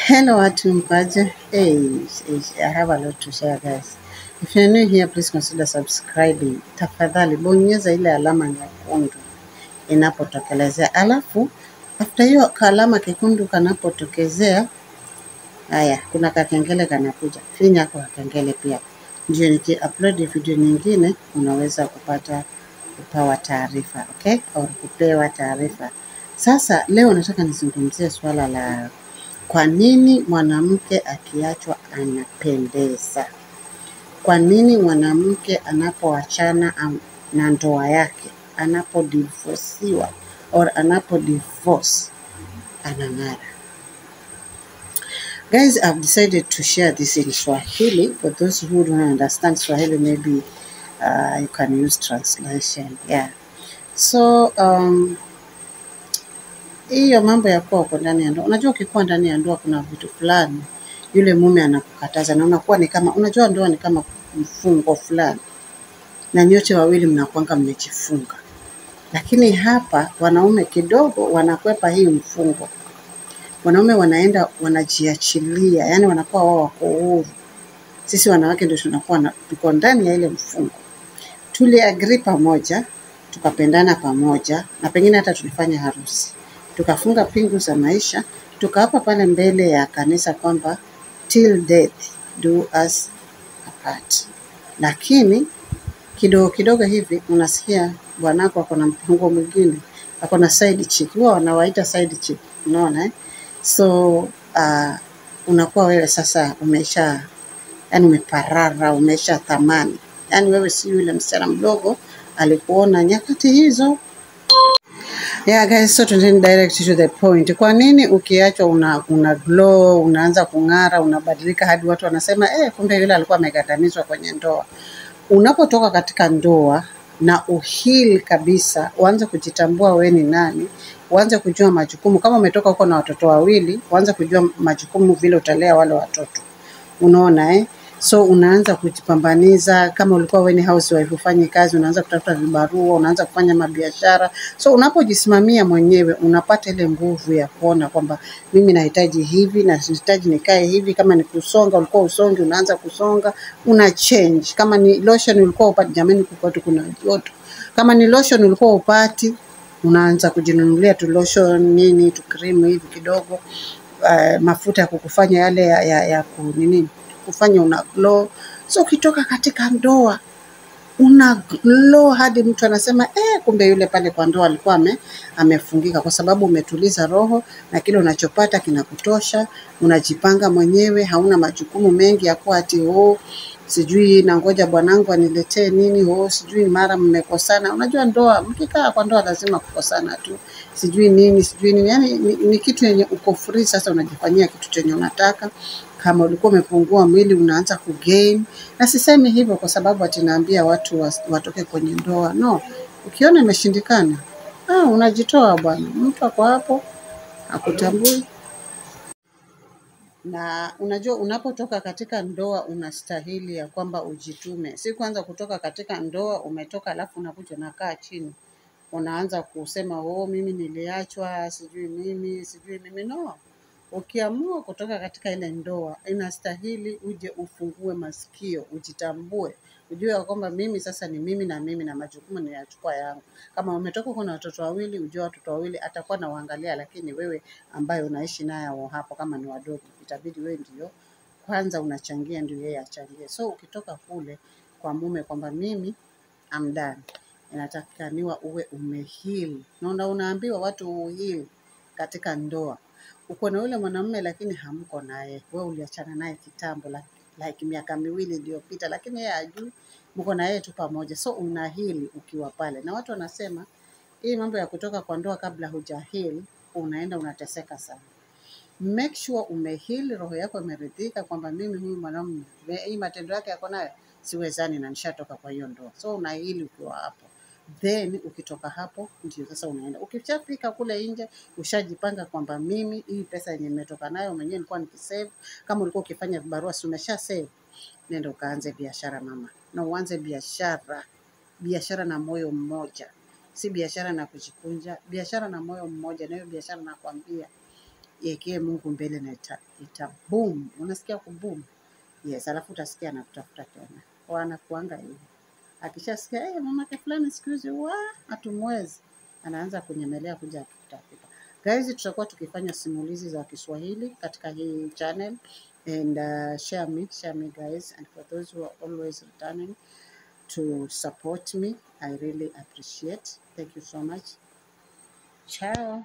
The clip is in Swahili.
Hello watu mko aje? Hey, hey, I have a lot to share, guys. If you're new here, please consider subscribing. Tafadhali bonyeza ile alama nyekundu inapotokelezea. Alafu after hiyo kalama kekundu kanapotokezea, haya, kuna kakengele kanakuja. Finya kwa kakengele pia. Ndio niki-upload video nyingine unaweza kupata kupawa taarifa, okay? Au kupewa taarifa. Sasa leo nataka nizungumzie swala la kwa nini mwanamke akiachwa anapendeza. Kwa nini mwanamke anapoachana na ndoa yake, anapodivorciwa or anapo-divorce, anang'ara. Guys, I've decided to share this in Swahili. For those who don't understand Swahili, maybe you can use translation. Yeah. So, hiyo mambo ya kuwa uko ndani ya ndoa. Unajua ukikuwa ndani ya ndoa kuna vitu fulani yule mume anakukataza na unakuwa ni kama, unajua ndoa ni kama mfungo fulani, na nyote wawili mnakuanga mmejifunga. Lakini hapa wanaume kidogo wanakwepa hii mfungo. Wanaume wanaenda wanajiachilia, yani wanakuwa wao wako huru. Sisi wanawake ndio tunakuwa tuko ndani ya ile mfungo. Tuli agree pamoja, tukapendana pamoja, na pengine hata tulifanya harusi, tukafunga pingu za maisha, tukaapa pale mbele ya kanisa kwamba till death do us apart. Lakini kidogo kidogo hivi unasikia bwanako ako na mpango mwingine, ako na side chick, huwa wanawaita side chick, unaona, eh? So unakuwa wewe sasa umesha, yani umeparara, umesha thamani, yani wewe si yule msichana mdogo alikuona nyakati hizo. Yeah guys, so tuendeni direct to the point. Kwa nini ukiachwa una glow, unaanza kung'ara, unabadilika hadi watu wanasema, "Eh, kumbe yule alikuwa amegandamizwa kwenye ndoa"? Unapotoka katika ndoa na uheal kabisa, uanze kujitambua wewe ni nani, uanze kujua majukumu. Kama umetoka huko na watoto wawili, uanze kujua majukumu vile utalea wale watoto. Unaona, eh? So unaanza kujipambaniza. Kama ulikuwa wewe ni housewife ufanye kazi, unaanza kutafuta vibarua, unaanza kufanya mabiashara. So unapojisimamia mwenyewe, unapata ile nguvu ya kuona kwamba mimi nahitaji hivi na nahitaji nikae hivi. Kama ni kusonga, ulikuwa usongi, unaanza kusonga, una change. Kama ni lotion ulikuwa upati, jamani, kwetu kuna joto. Kama ni lotion ulikuwa upati, unaanza kujinunulia tu lotion, nini, tu cream hivi kidogo, mafuta ya kukufanya yale ya ku, nini, kufanya una glow. So ukitoka katika ndoa una glow hadi mtu anasema, "Eh, kumbe yule pale kwa ndoa alikuwa amefungika," kwa sababu umetuliza roho na kile unachopata kinakutosha, unajipanga mwenyewe, hauna majukumu mengi ya kuwa ati, "Oh, sijui nangoja bwanangu aniletee nini, oh, sijui mara mmekosana." Unajua ndoa, mkikaa kwa ndoa lazima kukosana tu, sijui nini, sijui nini. Yani ni kitu yenye uko free sasa, unajifanyia kitu chenye unataka. Kama ulikuwa umepungua mwili, unaanza kugain. Na sisemi hivyo kwa sababu ati naambia watu watoke kwenye ndoa. No, ukiona imeshindikana, ah, unajitoa bwana. Mtu ako hapo hakutambui. Na unajua unapotoka katika ndoa unastahili ya kwamba ujitume, si kwanza kutoka katika ndoa umetoka alafu unakuja unakaa chini, unaanza kusema, "Oh, mimi niliachwa, sijui mimi, sijui mimi." No, ukiamua kutoka katika ile ndoa inastahili uje ufungue masikio, ujitambue, ujue ya kwamba mimi sasa ni mimi na mimi na majukumu ninayachukua yangu. Kama umetoka kuna watoto wawili, ujue watoto wawili atakuwa anawaangalia, lakini wewe ambaye unaishi naye hapo, kama ni wadogo, itabidi wewe ndio kwanza unachangia, ndio yeye achangie. So ukitoka kule kwa mume kwamba mimi I'm done, inatakikaniwa uwe umeheal. Na unaambiwa watu uheal katika ndoa. Uko na yule mwanamume lakini hamko naye, wewe uliachana naye kitambo, like miaka 2 iliyopita, lakini yeye hajui, mko na yeye tu pamoja, so una heal ukiwa pale. Na watu wanasema hii mambo ya kutoka kwa ndoa kabla hujaheal, unaenda unateseka sana. Make sure umeheal, roho yako imeridhika kwamba mimi huyu mwanamume, hii matendo yake yako nayo siwezani na nishatoka kwa hiyo ndoa. So unaheal ukiwa hapo, then ukitoka hapo ndio sasa unaenda. Ukishafika kule nje ushajipanga kwamba mimi hii pesa yenye nimetoka nayo mwenyewe nilikuwa nikisave. Kama ulikuwa ukifanya vibarua, si umesha save? Nenda ukaanze biashara, mama, na uanze biashara na moyo mmoja, si biashara na kujikunja, biashara na moyo mmoja. Na hiyo biashara nakwambia Iwekee Mungu mbele na ita boom. Unasikia kuboom? Yes, alafu utasikia anakutafuta tena. Wanakuanga hivyo. Akishasikia mamake fulani siku hizi wa hatumwezi, anaanza kunyemelea kuja akikutafuta. Guys, tutakuwa tukifanya simulizi za Kiswahili katika hii channel and share me guys, and for those who are always returning to support me, I really appreciate. Thank you so much. Ciao.